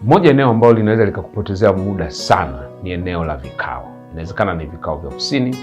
Moja eneo ambalo linaweza likakupotezea muda sana ni eneo la vikao. Inawezekana ni vikao vya ofisini,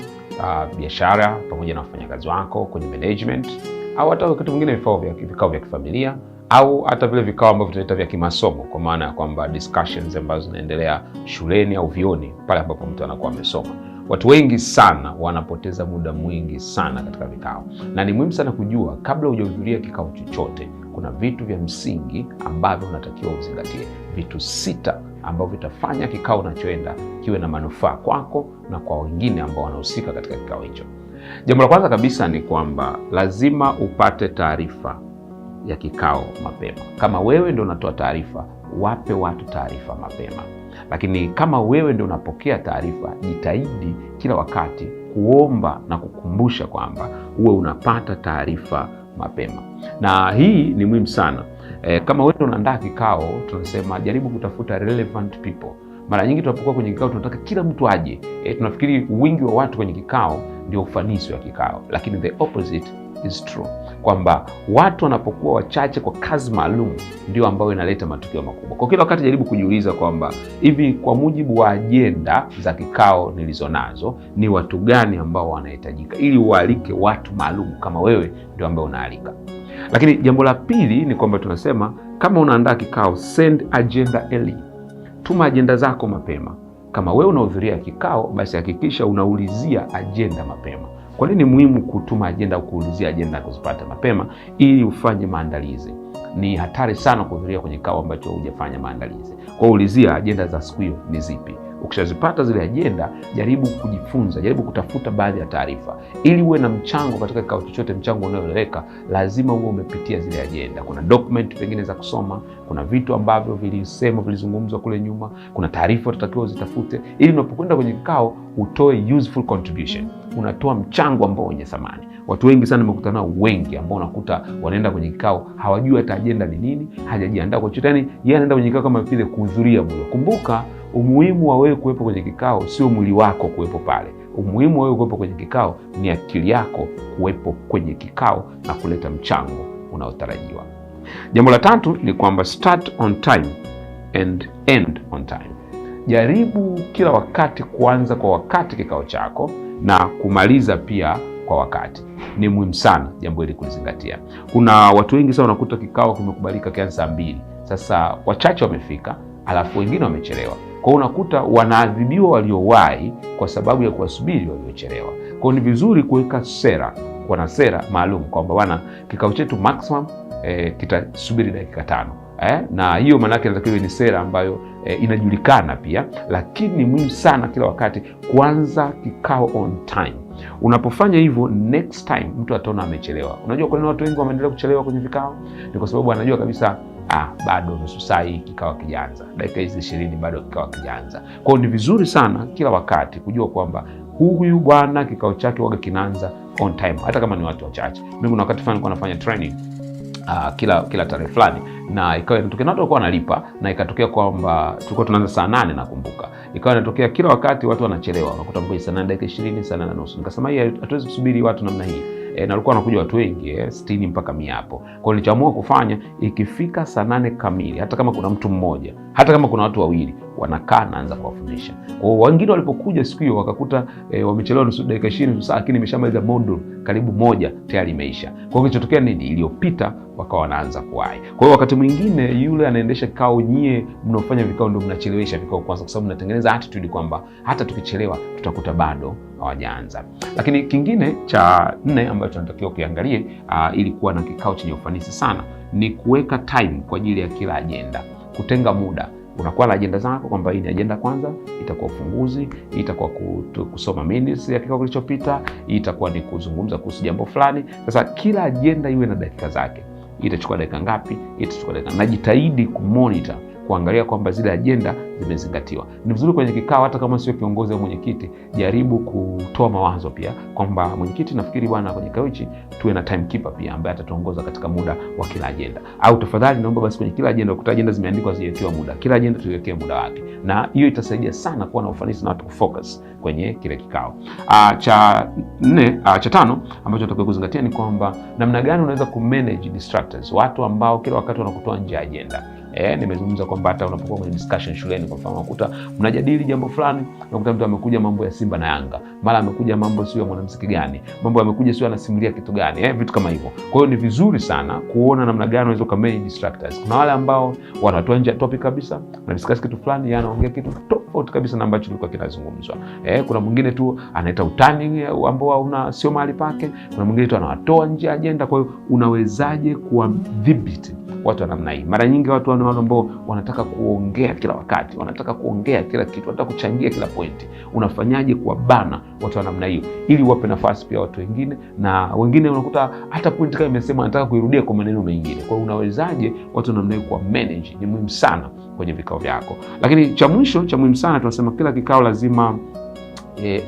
biashara pamoja na wafanyakazi wako kwenye management, au hata wakati mwingine vikao vya kifamilia au hata vile vikao ambavyo tunaita vya kimasomo, kwa maana ya kwamba discussions ambazo zinaendelea shuleni au vyuoni pale ambapo mtu anakuwa amesoma. Watu wengi sana wanapoteza muda mwingi sana katika vikao, na ni muhimu sana kujua kabla hujahudhuria kikao chochote, kuna vitu vya msingi ambavyo unatakiwa uzingatie, vitu 6 ambavyo vitafanya kikao unachoenda kiwe na manufaa kwako na kwa wengine ambao wanahusika katika kikao hicho. Jambo la kwanza kabisa ni kwamba lazima upate taarifa ya kikao mapema. Kama wewe ndio unatoa taarifa, wape watu taarifa mapema. Lakini kama wewe ndio unapokea taarifa, jitahidi kila wakati kuomba na kukumbusha kwamba uwe unapata taarifa mapema. Na hii ni muhimu sana. Kama wewe ndio unaandaa kikao, tunasema jaribu kutafuta relevant people. Mara nyingi tunapokuwa kwenye kikao tunataka kila mtu aje. Tunafikiri wingi wa watu kwenye kikao ndio ufanisi wa kikao, lakini the opposite is true, kwamba watu wanapokuwa wachache kwa kazi maalum ndio ambayo inaleta matokeo makubwa. Kwa kila wakati jaribu kujiuliza kwamba hivi, kwa mujibu wa ajenda za kikao nilizonazo, ni watu gani ambao wanahitajika, ili ualike watu maalum kama wewe ndio ambao unaalika. Lakini jambo la pili ni kwamba tunasema kama unaandaa kikao, send agenda early. Tuma ajenda zako mapema. Kama wewe unahudhuria kikao, basi hakikisha unaulizia ajenda mapema. Kwa nini ni muhimu kutuma ajenda au kuulizia ajenda kuzipata mapema? Ili ufanye maandalizi. Ni hatari sana kuhudhuria kwenye kikao ambacho hujafanya maandalizi. Kwa hiyo ulizia ajenda za siku hiyo ni zipi. Ukishazipata zile ajenda, jaribu kujifunza, jaribu kutafuta baadhi ya taarifa ili uwe na mchango katika kikao chochote. Mchango unaoeleweka lazima uwe umepitia zile ajenda. Kuna document pengine za kusoma, kuna vitu ambavyo vilisemwa, vilizungumzwa kule nyuma, kuna taarifa utatakiwa uzitafute, ili unapokwenda kwenye kikao utoe useful contribution, unatoa mchango ambao wenye thamani. Watu wengi sana nimekutana nao wengi ambao unakuta wanaenda kwenye kikao hawajui hata ajenda ni nini, hajajiandaa kwa chochote. Yani yeye anaenda kwenye kikao kama vile kuhudhuria mlo. Kumbuka, umuhimu wa wewe kuwepo kwenye kikao sio mwili wako kuwepo pale. Umuhimu wa wewe kuwepo kwenye kikao ni akili yako kuwepo kwenye kikao na kuleta mchango unaotarajiwa. Jambo la tatu ni kwamba start on time and end on time. Jaribu kila wakati kuanza kwa wakati kikao chako na kumaliza pia kwa wakati. Ni muhimu sana jambo hili kulizingatia. Kuna watu wengi sana unakuta kikao kimekubalika kianza saa 2. Sasa wachache wamefika, alafu wengine wamechelewa. Kwa hiyo unakuta wanaadhibiwa waliowahi kwa sababu ya kuwasubiri waliochelewa. Kwa hiyo ni vizuri kuweka sera, kuwa na sera maalum kwamba bwana, kikao chetu maximum kitasubiri dakika 5. Na hiyo maana yake inatakiwa ni sera ambayo inajulikana pia, lakini ni muhimu sana kila wakati kuanza kikao on time. Unapofanya hivyo, next time mtu ataona amechelewa. Unajua kwa nini watu wengi wameendelea kuchelewa kwenye vikao? Ni kwa sababu anajua kabisa bado nusu saa hii kikao hakijaanza, dakika hizi 20 bado kikao hakijaanza. Kwa hiyo ni vizuri sana kila wakati kujua kwamba huyu bwana kikao chake waga kinaanza on time, hata kama ni watu wachache. Mimi kuna wakati fulani nilikuwa nafanya training kila tarehe fulani, na ikawa inatokea na watu walikuwa wanalipa, na ikatokea kwamba tulikuwa tunaanza saa 8 nakumbuka. Ikawa inatokea kila wakati watu wanachelewa, unakuta mmoja saa 8 dakika 20, saa 8:30. Nikasema hii hatuwezi kusubiri watu namna hii. Na walikuwa wanakuja watu wengi 60 mpaka 100 hapo. Kwa hiyo nilichoamua kufanya, ikifika saa 8 kamili, hata kama kuna mtu mmoja, hata kama kuna watu wawili, wanakaa naanza kuwafundisha. Kwa hiyo wengine walipokuja siku hiyo wakakuta wamechelewa nusu dakika 20, nusu saa, lakini nimeshamaliza module karibu moja tayari imeisha. Kwa hiyo kilichotokea nini? Iliyopita wakawa wanaanza kuwahi. Kwa hiyo wakati mwingine yule anaendesha kikao, nyie mnaofanya vikao ndio mnachelewesha vikao kwanza, kwa sababu mnatengeneza attitude kwamba hata tukichelewa tutakuta bado hawajaanza. Lakini kingine cha 4 ambacho tunatakiwa kuangalie ili kuwa na kikao chenye ufanisi sana ni kuweka time kwa ajili ya kila ajenda, kutenga muda. Unakuwa na ajenda zako kwamba hii ni ajenda kwanza, itakuwa ufunguzi, itakuwa kusoma minutes ya kikao kilichopita, itakuwa ni kuzungumza kuhusu jambo fulani. Sasa kila ajenda iwe na dakika zake. Itachukua dakika ngapi? Itachukua dakika. Najitahidi kumonitor, kuangalia kwamba zile ajenda zimezingatiwa. Ni vizuri kwenye kikao, hata kama sio kiongozi au mwenyekiti, jaribu kutoa mawazo pia kwamba mwenyekiti, nafikiri bwana, kwenye kikao hichi tuwe na timekeeper pia ambaye atatuongoza katika muda wa kila ajenda. Au tafadhali naomba basi kwenye kila ajenda, ukuta ajenda zimeandikwa ziwekewe muda, kila ajenda tuiwekee muda wake, na hiyo itasaidia sana kuwa na ufanisi na watu kufocus kwenye kile kikao. Cha nne, cha tano ambacho tunatakiwa kuzingatia ni kwamba namna gani unaweza kumanage distractors, watu ambao kila wakati wanakutoa nje ya ajenda. Nimezungumza kwamba hata unapokuwa kwenye discussion shuleni, kwa mfano, unakuta mnajadili jambo fulani, unakuta mtu amekuja mambo ya Simba na Yanga, mara amekuja mambo sio ya mwanamuziki gani, mambo amekuja sio anasimulia kitu gani, vitu kama hivyo. Kwa hiyo ni vizuri sana kuona namna gani unaweza ukamanage distractors. Kuna wale ambao wanatoa nje ya topic kabisa, na discuss kitu fulani, yeye anaongea kitu tofauti kabisa na ambacho kilikuwa kinazungumzwa. Kuna mwingine tu anaita utani ambao una sio mahali pake. Kuna mwingine tu anawatoa nje ya ajenda. Kwa hiyo unawezaje kuwadhibiti watu wa namna hii? Mara nyingi watu wale ambao wanataka kuongea kila wakati, wanataka kuongea kila kitu, wanataka kuchangia kila pointi. Unafanyaje kuwabana watu wa namna hiyo ili wape nafasi pia watu wengine? Na wengine unakuta hata pointi kama imesema anataka kuirudia kwa maneno mengine. Kwa hiyo unawezaje watu wa namna hiyo kuwa manage? Ni muhimu sana kwenye vikao vyako. Lakini cha mwisho cha muhimu sana tunasema kila kikao lazima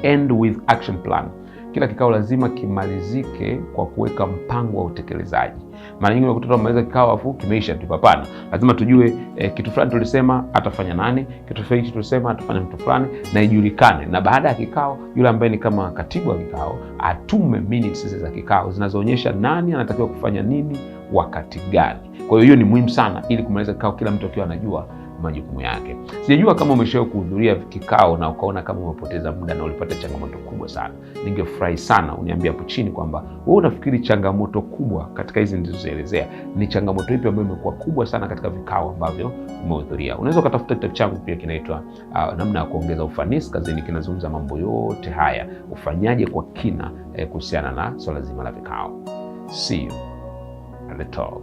end with action plan. Kila kikao lazima kimalizike kwa kuweka mpango wa utekelezaji. Mara nyingi unakuta tumemaliza kikao afu kimeisha tu. Hapana, lazima tujue kitu fulani tulisema atafanya nani, kitu fulani tulisema atafanya mtu fulani, na ijulikane. Na baada ya kikao, yule ambaye ni kama katibu wa kikao atume minutes za kikao zinazoonyesha nani anatakiwa kufanya nini wakati gani. Kwa hiyo hiyo ni muhimu sana, ili kumaliza kikao kila mtu akiwa anajua majukumu yake. Sijajua kama umeshawahi kuhudhuria kikao na ukaona kama umepoteza muda na ulipata changamoto kubwa sana. Ningefurahi sana uniambie hapo chini kwamba wewe unafikiri changamoto kubwa katika hizi nilizozielezea ni changamoto ipi ambayo imekuwa kubwa sana katika vikao ambavyo umehudhuria. Unaweza ukatafuta kitabu changu pia kinaitwa namna ya kuongeza ufanisi kazini, kinazungumza mambo yote haya, ufanyaje kwa kina kuhusiana na swala zima la vikao. See you at the top.